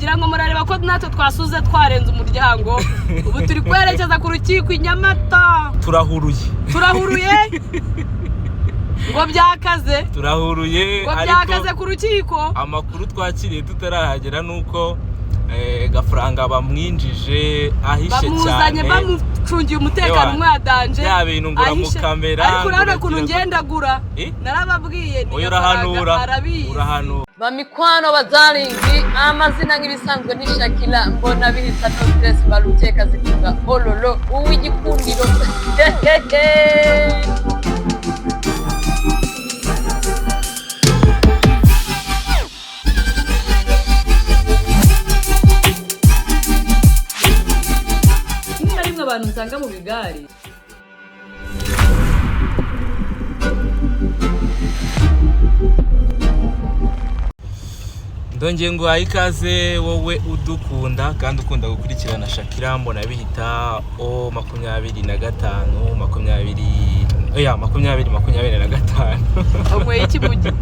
Ngira ngo murareba ko natwe twasuze twarenze umuryango. Ubu turi kwerekeza ku rukiko i Nyamata. Turahuruye. Turahuruye ngo byakaze. Turahuruye. Ngo byakaze ku rukiko. Amakuru twakiriye tutarahagera ni uko Gafaranga bamwinjije ahishe bamuzanye cyane. Bamucungiye umutekano. Ewa, umwadanje bya bintu ngura mu ahishe. kamera, Ariko urabona ukuntu ngura. ngendagura. Eh? Narababwiye ni Oya, Gafaranga urahanura. arabizi. Urahanura. Bamikwano bazaringi, amazina nk'ibisanzwe ni Shakira mbona bihita, no stress, baruteka zitunga ololo uw'igikundiro. Rimwe na rimwe abantu usanga mu bigare. Ndongeye nguhaye ikaze wowe udukunda kandi ukunda gukurikirana Shakira mbona bihita o 25 20, oya, 20 25. Wanyweye iki mugi?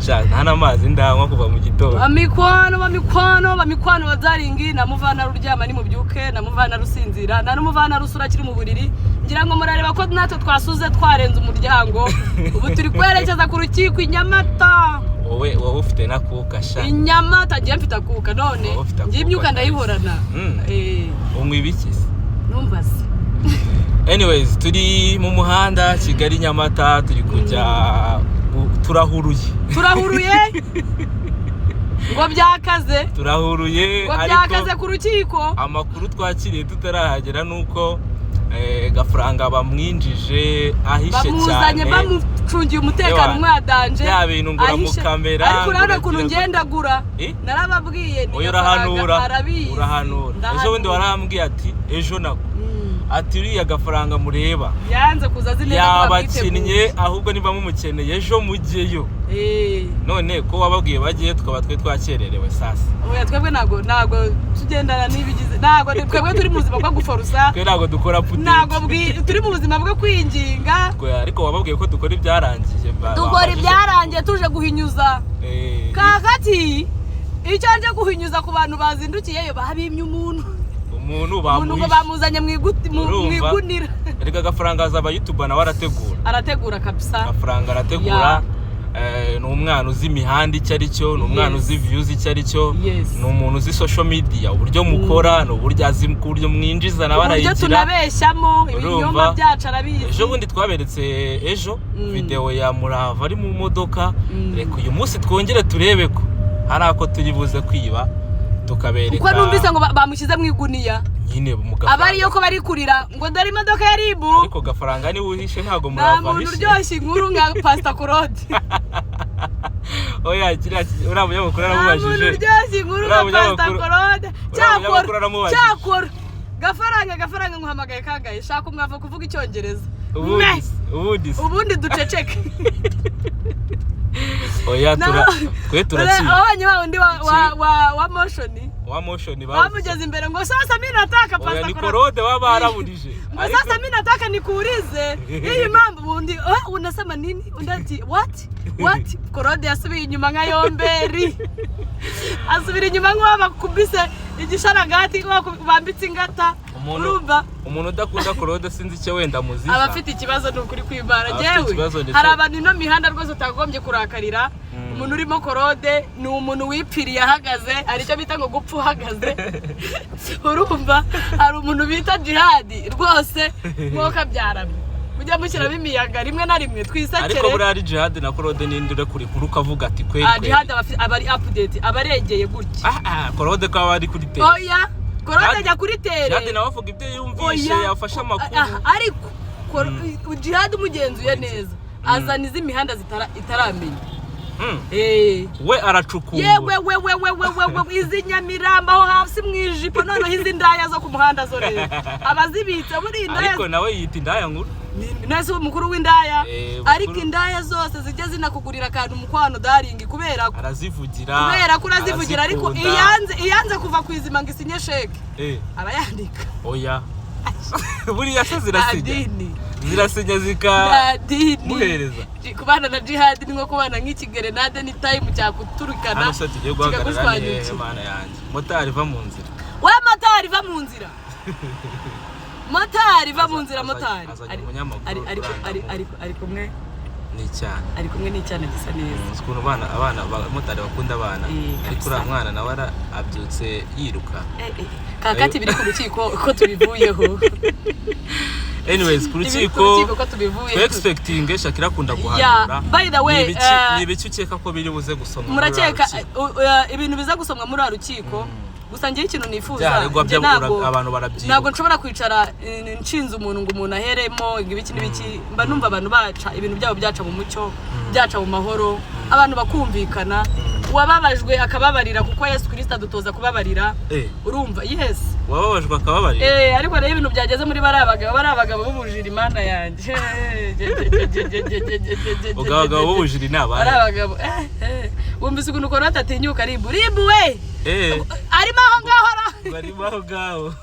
Sha, nta n'amazi ndanywa kuva mu gitondo. Bamikwano, bamikwano, bamikwano bazaringi, namuvana ruryama nimubyuke, namuvana rusinzira, nta n'umuvana rusura akiri mu buriri. Ngira ngo murareba ko natwe twasuze twarenze umuryango. Ubu turi kwerekeza ku rukiko i Nyamata. Wowe ufite n'akuka sha. I Nyamata ngiye mfite akuka none. Wowe ufite akuka. Ngiye imyuka ndayihorana. Unywa ibiki se? Numva se. Anyways, turi mu muhanda Kigali Nyamata, turi kujya turahuruye. Turahuruye ngo byakaze. Turahuruye. Ngo byakaze ku rukiko. Amakuru twakiriye tutarahagera ni uko Gafaranga bamwinjije ahishe bamuzanye cyane. Bamucungiye umutekano. Ewa, umwadanje bya bintu ngura mu ahishe. kamera, Ariko urabona ngura. ukuntu ngendagura. Eh? Narababwiye ni Oya, Gafaranga urahanura. arabizi. Urahanura. Ejo bundi warambwiye ati ejo nako ati uriya Gafaranga mureba Yanze kuza azi neza ko yabakinnye, bamwiteguye. ahubwo niba mumukeneye ejo mujyeyo. None ko wababwiye bagiye, tukaba twe twakererewe sasa? Oya, twebwe ntabwo tugendana n'ibigize, ntabwo twebwe turi mu buzima bwo guforusa. Twe ntabwo dukora putiki. Ntabwo turi mu buzima bwo kwinginga. Ariko wababwiye ko dukora ibyarangiye Dukora babajije. ibyarangiye tuje guhinyuza. Kakati icyo nje guhinyuza ku bantu bazindukiyeyo, babimye umuntu. Umuntu Umuntu ngo bamuhishe. bamuzanye mu Urumva? igunira. Erega Gafaranga azaba yutuba nawe arategura. Arategura kabisa. Gafaranga arategura. Ni umwana uzi imihanda icyo ari cyo, ni umwana uzi views icyo ari cyo, ni umuntu uzi social media uburyo mukora, ni uburyo azi ku buryo mwinjiza nawe Uburyo arayigira. tunabeshyamo ibinyoma Urumva? byacu arabizi. Ejo bundi twaberetse ejo video ya Murava ari mu modoka. Reka uyu munsi twongere turebe ko hari ako turi buze kwiba tukabereka. Kuko numvise ngo bamushyize mu iguniya. Nyine mu Gafaranga. Aba ariyo ko bari kurira ngo dore imodoka ya ribu. Ariko Gafaranga niwe uhishe, ntabwo Nta Murava muntu ahishe. uryoshya inkuru nka Pasita Claude. Oya, kiriya uriya munyamakuru Nta muntu aramubajije. uryoshya inkuru nka Uriya Pasita Claude. uriya Cyakora munyamakuru aramubajije. Cyakora Gafaranga, Gafaranga nguhamagaye kangahe? Shaka umwavu kuvuga icyongereza. Ubundi Me! se, ubundi se. Ubundi duceceke. Oya, twe turakina. Abonye wa wundi wa motion. Wa motion. Bamugeze imbere ngo sasa mimi nataka Oya, Pastor ni Claude. Korode baba baraburije. Ngo sasa mimi nataka nikuulize hii mambo, undi oh, unasema nini? Undi ati what what? Korode yasubiye inyuma nka yomberi, asubira inyuma nk'uwo bakubise igisharagati bambitse ingata. Urumva? Umuntu udakunda Korode sinzi icyo wenda muziza. Aba afite ikibazo, ni ukuri kwibara. Aba afite Njyewe ikibazo ndetse- hari abantu ino mihanda rwose utagombye kurakarira. Umuntu urimo Korode ni umuntu wipfiriye ahagaze, hari icyo bita ngo gupfa uhagaze. Urumva, hari umuntu bita Jihadi rwose mwoka byaramye, mujya mushyiramo imiyaga rimwe na rimwe twisekere. Ariko buriya ari Jihad na Korode ninde urekura inkuru ukavuga ati kweri Ah, kweri? Jihad aba ari update, aba aregeye gutya. Ah ah, Korode ko aba ari kuri tere. Oya, Korode ajya kuri tere. Jihad nawe avuga ibyo yumvishe, Oya. yafashe amakuru. Ah, ariko Jihad umugenzuye neza azana izi mihanda itaramenya. We aracukumbura. Yewe we we we we we we, izi Nyamirambo aho hasi mu ijipo, noneho izi ndaya zo ku muhanda zo rero abazibitse buri indaya. Ariko nawe yita indaya nkuru. Nese umukuru w'indaya. Mukuru. Ariko indaya zose zijya zinakugurira akantu mukwano daringi kubera ko Arazivugira. Kubera ko urazivugira, ariko arazikunda. iyanze kuva ku izima ngo isinye sheke, arayandika. Oya. Buriya se Nta zirasinya? dini. Zirasinya zika Nta dini. muhereza. Kubana na Jihadi ni nko kubana nk'ikigerenade, ni time cyakuturukana Hano se tugiye guhagarara ni hehe? kikagushwanyukira. Mana yanjye, motari, va mu nzira! We motari, va mu nzira! Motari, va mu nzira! Motari Azanye umunyamakuru ari ari kumwe ni icyana. Ari kumwe n'icyana gisa neza. Uzi ukuntu abana abamotari bakunda abana? Eh, Ariko uriya kabisa. mwana nawe abyutse yiruka. Eh, eh, kakati biri ku rukiko ko tubivuyeho. Anyways, ku Ibiri ku rukiko rukiko ko tubivuyeho. twe expecting Shakira akunda guhanura. Yeah, by the way, Ni ibiki ukeka ko biri buze gusomwa muri uriya Murakeka rukiko? Ibintu biza gusomwa muri uriya rukiko, gusa njyewe ikintu nifuza, Byaregwa njye ntabwo abantu barabyibuka. ntabwo nshobora kwicara nshinze umuntu ngo umuntu aheremo ngo ibiki n'ibiki. Mba numva abantu baca ibintu byabo byaca mu mucyo, byaca mu mahoro, abantu bakumvikana, uwababajwe akababarira, kuko Yesu Kirisita adutoza kubabarira. Urumva? Yes. Wababajwe akababarira. Eh, ariko rero ibintu byageze muri bariya bagabo b'ubujiri, Mana yanjye. Ubwo abagabo b'ubujiri ni abahe? Bariya bagabo, wumvise ukuntu Korota atinyuka ribu ribu we? Arimo aho ngaho Barimo aho ngaho,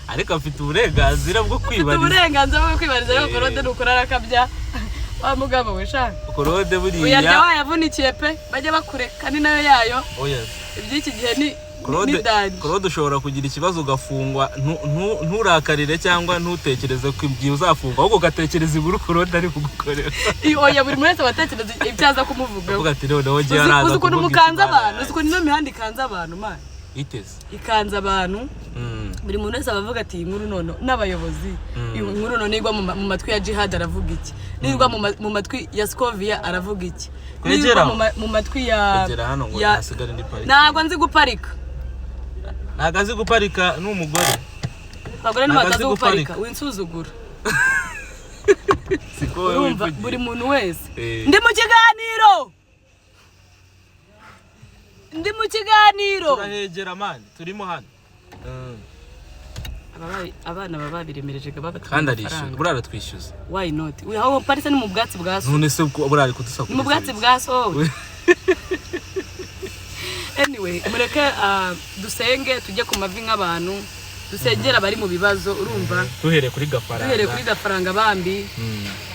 ariko afite uburenganzira bwo Afite kwibariza. uburenganzira bwo kwibariza, ariko Korode ni ukuri arakabya wa mugabo we sha. Korode buriya Uyarya wayavunikiye pe, bajye bakureka ni nayo yayo. Oya. Iby'iki gihe ni Claude danger. Claude, ushobora kugira ikibazo ugafungwa, nturakarire cyangwa ntutekereze ko igihe uzafungwa, ahubwo ugatekereza inkuru Claude ari kugukorera. Oya, buri muntu wese aba atekereza ibyo aza kumuvugaho. Uvuga ati noneho ngewe araza Uzi ukuntu kuvuga mukanze iki, Mana abantu, uzi ukuntu ino mihanda ikanze abantu, man? Iteze. Ikanze abantu. Buri muntu wese aba avuga ati iyi nkuru none n'abayobozi, iyi nkuru none igwa mu matwi ya Jihad aravuga iki? Nigwa mu matwi ya Scovia aravuga iki? Kwegera Nigwa mu matwi ya Kwegera hano ngo hasigare indi pariki. Ntabwo nzi guparika. Ntabwo azi guparika n'umugore. Abagore Ntabwo ntibatazi azi guparika. guparika. Winsuzugura. Siko wowe Urumva, wivugiye. buri muntu wese. Ndi mu kiganiro, ndi mu kiganiro. Turahegera man, turimo hano. Abana baba babiremereje baba. Kandi arishyura, buriya aratwishyuza. Why not? Aho parise ni mu bwatsi bwa so. None se ubwo buriya ari kudusakuriza? Ni mu bwatsi bwa so. Anyway, mureke dusenge, tujye ku mavi nk'abantu, dusengere abari mu bibazo, urumva? Duhereye kuri Gafaranga. Duhereye kuri Gafaranga bambi.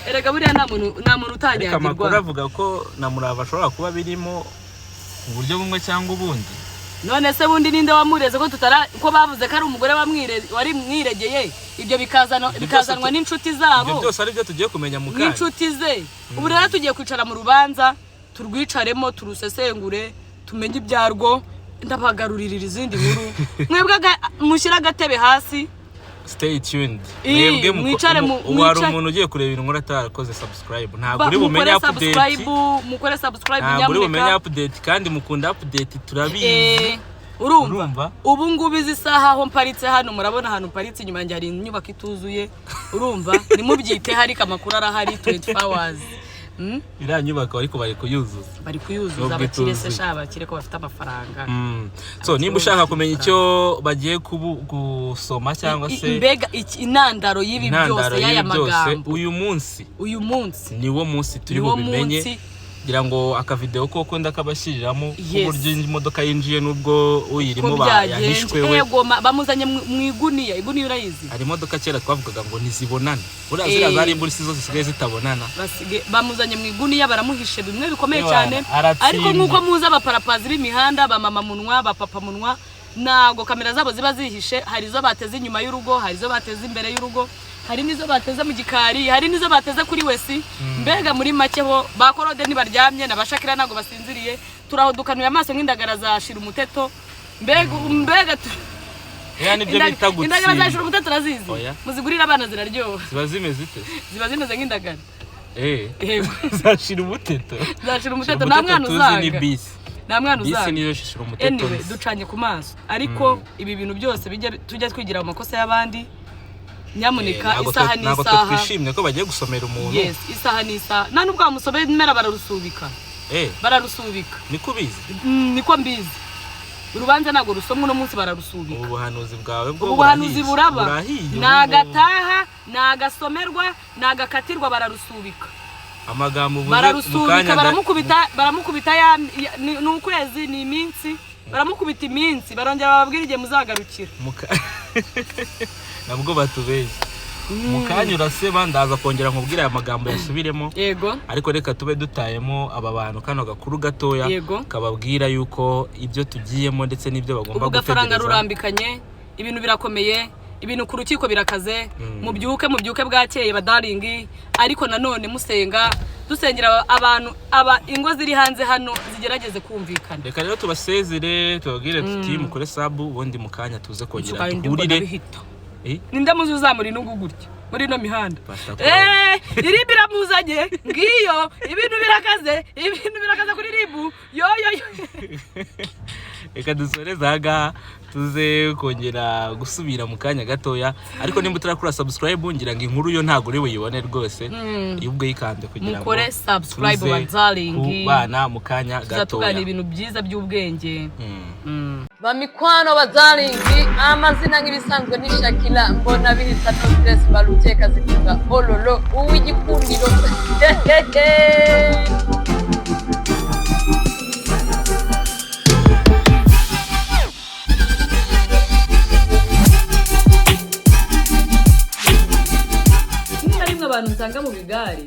Erega buriya nta muntu Ariko amakuru utanyagirwa. avuga ko na Murava ashobora kuba birimo mu buryo bumwe cyangwa ubundi. None se bundi ninde wamureze, ko tutara ko bavuze ko ari umugore wari mwiregeye, ibyo bikazana Ibyo bikazanwa byose n'inshuti ibyo zabo byose ari byo tugiye kumenya mu kanya. N'inshuti ze. Ubu rero tugiye kwicara mu rubanza, turwicaremo, turusesengure, tumenye ibyarwo. Ndabagarurira izindi nkuru. Mwebwe mushyire agatebe hasi. Stay tuned. Ii, Mwebwe mwicare ubu hari umuntu ugiye kureba inkuru atarakoze subscribe, ntabwo uri bumenye Mukore update. subscribe, mukore subscribe. Ntabwo uri bumenye Nyamuneka. update, kandi mukunda update, turabizi. Eh, urumva? Urumva? Ubu ngubu izi saha aho mparitse hano, murabona ahantu mparitse, inyuma yanjye hari inyubako ituzuye, urumva? Nimubyiteho, ariko amakuru arahari 24 hours. Iriya nyubako ariko bari kuyuzuza. Bari kuyuzuza. Nubwo Abakire se ituzuye. sha, abakire ko bafite amafaranga. So nimba ushaka Abakire kumenya bafite icyo bagiye gusoma cyangwa I- se mbega intandaro y'ibi byose, intandaro y'aya y'ibi byose, magambo, uyu munsi uyu munsi niwo munsi turi niwo bubimenye. munsi. Ngira ngo akavideo koko ndakabashyiriramo Yes. k'uburyo imodoka yinjiye n'ubwo uyirimo Ko byagenze. yahishwe we. Ego, bamuzanye mu iguniya. Iguniya urayizi? Hari imodoka kera twavugaga ngo ntizibonana, buriya ziriya zari imburisi zo zisigaye zitabonana. Bamuzanye mu iguniya, baramuhishe bimwe bikomeye Ewana, cyane. aratsinze. Ariko nk'uko muzi, abaparapazi b'imihanda, ba mama munwa, ba papa munwa, ntabwo kamera zabo ziba zihishe. Hari izo bateze inyuma y'urugo, hari izo bateze imbere y'urugo, hari n'izo bateze mu gikari, hari n'izo bateze kuri wesi. Mbega muri make ho ba Korode ntibaryamye na ba Shakira ntabwo basinziriye. Turaho dukanuye amaso nk'indagara za shira umuteto. Mbega Biriya nibyo bita Indagara za gutsinda. shira umuteto urazizi? Oya. Muzigurire abana, ziraryoha. Ziba zimeze ite? Ziba zimeze nk'indagara. Eh. Yego. Zashira umuteto. Zashira umuteto, nta mwana tuzi ni uzanga. Bisi. Nta mwana Bisi uzanga. niyo shishira umuteto. Anyway, Nzi. ducanye ku maso, ariko ibi bintu byose bijya tujya twigira mu makosa y'abandi, nyamuneka. Ntabwo Isaha ntabwo twe n'isaha. twishimye ko bagiye gusomera umuntu. Yes, isaha n'isaha. Nta nubwo wamusomera, bararusubika. Bararusubika. Niko ubizi? Niko mbizi. Urubanza ntabwo rusomwa uno munsi, bararusubika. Ubu buhanuzi bwawe bwo Ubu buhanuzi burahiye. buraba. Burahiye ubu Ni ngubu. agataha, ni agasomerwa, ni agakatirwa, bararusubika. Amagambo uvuze mu Bararusubika. kanya Baramukubita ni ukwezi, ni iminsi, baramukubita iminsi, barongera bababwira igihe muzagarukira. Nabwo batubeshye. Mu kanya uraseba, ndaza kongera nkubwire aya magambo yasubiremo. Ariko reka tube dutayemo aba bantu kano gakuru gatoya kababwira yuko ibyo tugiyemo ndetse n'ibyo bagomba Ubu gafaranga gutegereza. Rurambikanye, ibintu birakomeye, ibintu ku rukiko birakaze. Mubyuke, mubyuke bwakeye ba darling, ariko nanone musenga, dusengera abantu aba ingo ziri hanze hano zigerageze kumvikana. Reka rero tubasezere, tubabwire tuti mukore sub, ubundi mu kanya tuze kongera Nsukaye ndi mbona duhurire. bihita. Eh? Ninde muzi uzamura inugu gutya muri ino mihanda? Pastor Claude. Eh, RIB iramuzanye ngiyo. Ibintu birakaze, ibintu birakaze kuri RIB, yo yo yo. Reka dusoreze aha ngaha, tuze kongera gusubira mu kanya gatoya. Ariko nimba utarakora subscribe, ngira ngo inkuru yo ntabwo uri buyibone rwose. Iyo ubwo yikanze kugira ngo Mukore subscribe, tuze ba darling. kubana mu kanya Tuza tuganira gatoya. ibintu byiza by'ubwenge. Bamikwano ba darling, amazina nk'ibisanzwe ni Shakira mbona bihita, no stress, baruteka zitunga ololo, uw'igikundiro. Rimwe na rimwe abantu nsanga mu bigare.